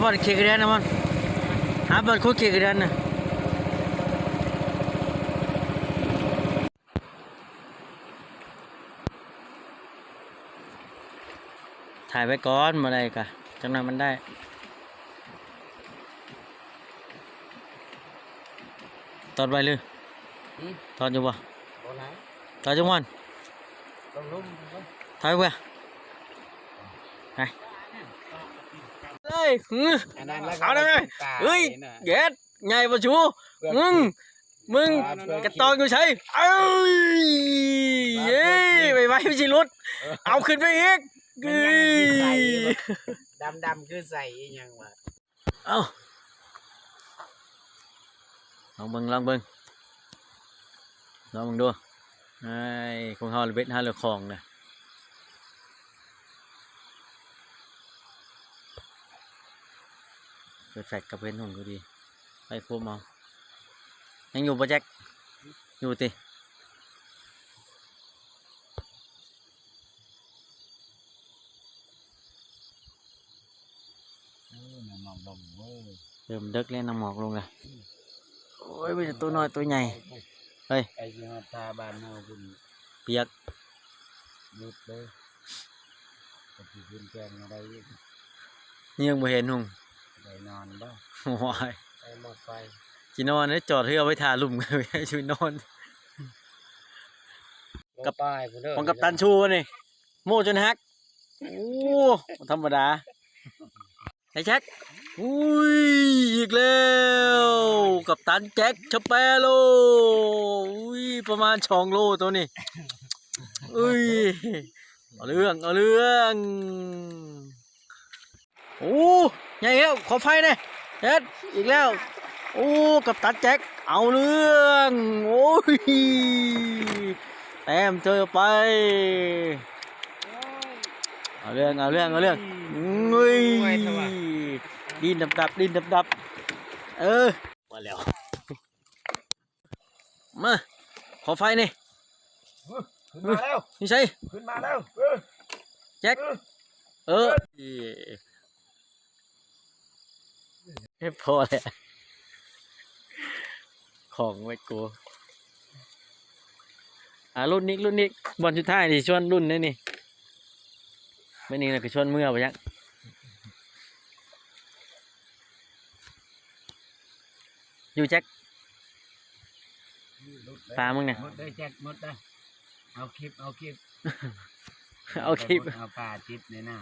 ບ່ອນເຄກແດນນະ ບ່ອນ ຫາບ່ອນຂຸດເຄກແດນນະ. ຖ່າຍໄວ້ກ່ອນ ບໍ່ໄດ້ກະ ຈັກໜ່ອຍມັນໄດ້. ຕອດໄວ້ຫຼື? ຫື? ຕອດຢູ່ບໍ່? ບໍ່ນະ. ຕອດຈັກບ່ອນ? ລົງລຸ່ມ. ຖອຍເພື່ອ ໄປ ເລີຍ. ຫື? ອັນນັ້ນລະ ເອົາໄດ້ໄໝ? ເອີຍ ເຢັດ ໃຫຍ່ບໍ່ຊູ? ເພື່ອ ອືມ ມຶງ ເພື່ອ ກະຕອງຢູ່ໃສ? ເອີຍ ເອີຍ ໄວໆ ມັນຊິຫຼຸດ. ເອີ ເອົາຂຶ້ນໄປອີກ. ມັນຍັງຊິໃສ່ຢູ່ບໍ່? ເອີຍ ດຳໆ ຄືໃສ່ອີ່ຫຍັງວະ? ເອົ້າ ລອງເບິ່ງ ລອງເບິ່ງ ລອງເບິ່ງດູ. ເອີຍ ຂອງເຮົາລະເບັດ ຫາເຫຼືອຂອງນະ. ເປີດແຟລດກໍເຫັນຫຸ່ງຢູ່ດີ. ໄປຄຸມເອົາ. ຍັງຢູ່ບໍ່ແຈັກ? ຢູ່ຕິ? ເອີ ນ້ຳໝອກລົງເວີຍ. ເລີ່ມເດິກແລ້ວ ນ້ຳໝອກລົງແລ້ວ. ອືມ ໂອ້ຍ ມີແຕ່ໂຕນ້ອຍໂຕໃຫຍ່. ເຮີ້ຍ ໃກ້ຊິຮອດທ່າບ້ານເຮົາພຸ້ນ ປຽກ ຫຼຸດເລີຍ. ກໍຊິຂຶ້ນແຈ້ງມາໄດ້ອີກ. ຍັງບໍ່ເຫັນຫຸ່ງ. ໄດ້ນອນບໍ່? ໂອ້ຍ ໄດ້ໝົດໄປ. ຊິນອນເດ້ ຈອດເຮືອໄວ້ທ່າລຸ່ມ ຊິນອນ. ກັບ ຂອງກັບຕັນຊູນີ້ ໂມ້ຈົນຫັກ. ໂອ້ ບໍ່ທຳມະດາ. ໄອ້ແຈັກ ອຸ້ຍ ອີກແລ້ວ ກັບຕັນແຈັກສະແປໂລ. ອຸ້ຍ ປະມານສອງໂລໂຕນີ້. ອຸ້ຍ ເອົາເລື່ອງ ເອົາເລື່ອງ. ໂອ້ ໃຫຍ່ແລ້ວ ຂໍໄຟແດ່ ເຮັດອີກແລ້ວ. ໂອ້ ກັບຕັນແຈັກ ເອົາເລື່ອງ. ໂອ້ຍ ແຕ້ມເຈີໄປ. ເອົາເລື່ອງ ເອົາເລື່ອງ ເອົາເລື່ອງ. ອຸ້ຍ ໂອ້ຍ ດິ້ນດັບໆ ດິ້ນດັບໆ. ເອີ ມາແລ້ວ. ມາ ຂໍໄຟແດ່. ເອີ ຂຶ້ນມາແລ້ວ ຢູ່ໃສ? ຂຶ້ນມາແລ້ວ. ເອີ ແຈັກ ເອີ ເອີ ເອີ ພໍແລ້ວ ຂອງແມັກໂກ. ອ່າ ລຸ້ນອີກ ລຸ້ນອີກ ບ່ອນສຸດທ້າຍທີ່ຊວນລຸ້ນໄດ້ນີ້. ມື້ນີ້ນະ ຄືຊວນເມືອບໍ່ຈັກ. ຢູ່ແຈັກ ປາມຶງນະ. ໝົດເດີແຈັກ ໝົດເດີ. ເອົາຄລິບ ເອົາຄລິບ ເອົາຄລິບ ເອົາປາຕິດໃນໜ້າ.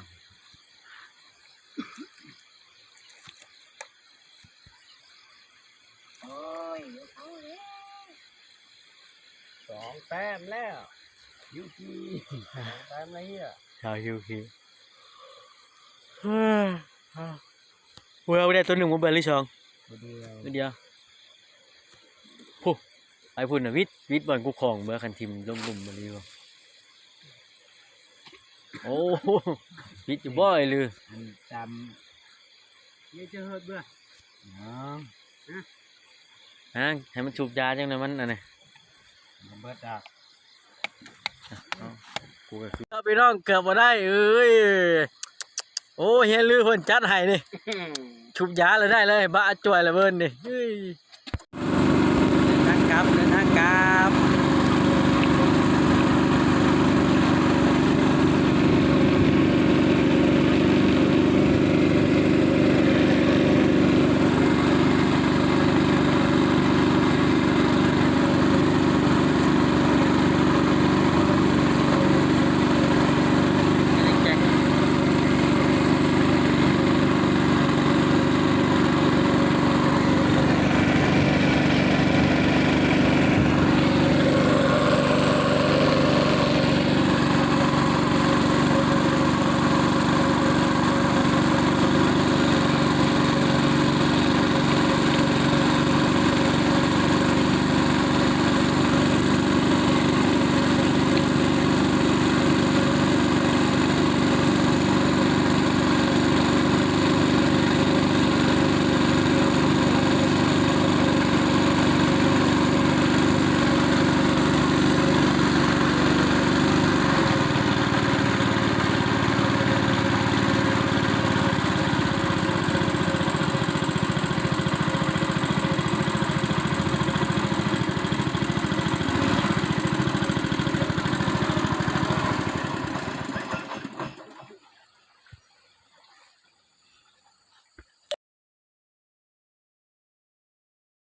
ໂອ້ຍ ເອົາແລ້ວ ສອງແຕ້ມແລ້ວ ຢູຄີ ສອງແຕ້ມແລ້ວເຮີ້ຍ ຊາວຢູຄີ. ເມື່ອໄດ້ຕົວໜຶ່ງບໍ່ເບິດຫຼືສອງ? ຕົວດຽວ ຕົວດຽວ. ໂອ້ ໄປພຸ້ນນະ ວິດ ວິດບ່ອນກູຂອງເມື່ອ ຄັນຖິ້ມລົງລຸ່ມບໍ່ດີບໍ່. ໂອ້ ວິດຢູ່ບໍ່ໄອ້ລື? ອັນຕຳ ນີ້ຈະເຮັດເບື່ອ ອໍ ຮະ ຮະ ໃຫ້ມັນສູບຢາຈັ່ງໃດມັນອັນນີ້ ມັນເບິດດອກ. ເອົາ ກູກໍຄື ເອົາ ພີ່ນ້ອງ ເກືອບບໍ່ໄດ້ເອີຍ. ໂອ້ ເຮຍລືເພິ່ນຈັດໃຫ້ນີ້ ສູບຢາແລ້ວໄດ້ເລີຍ ບາດຈວຍລະເບິ່ນນີ້ ເອີຍ.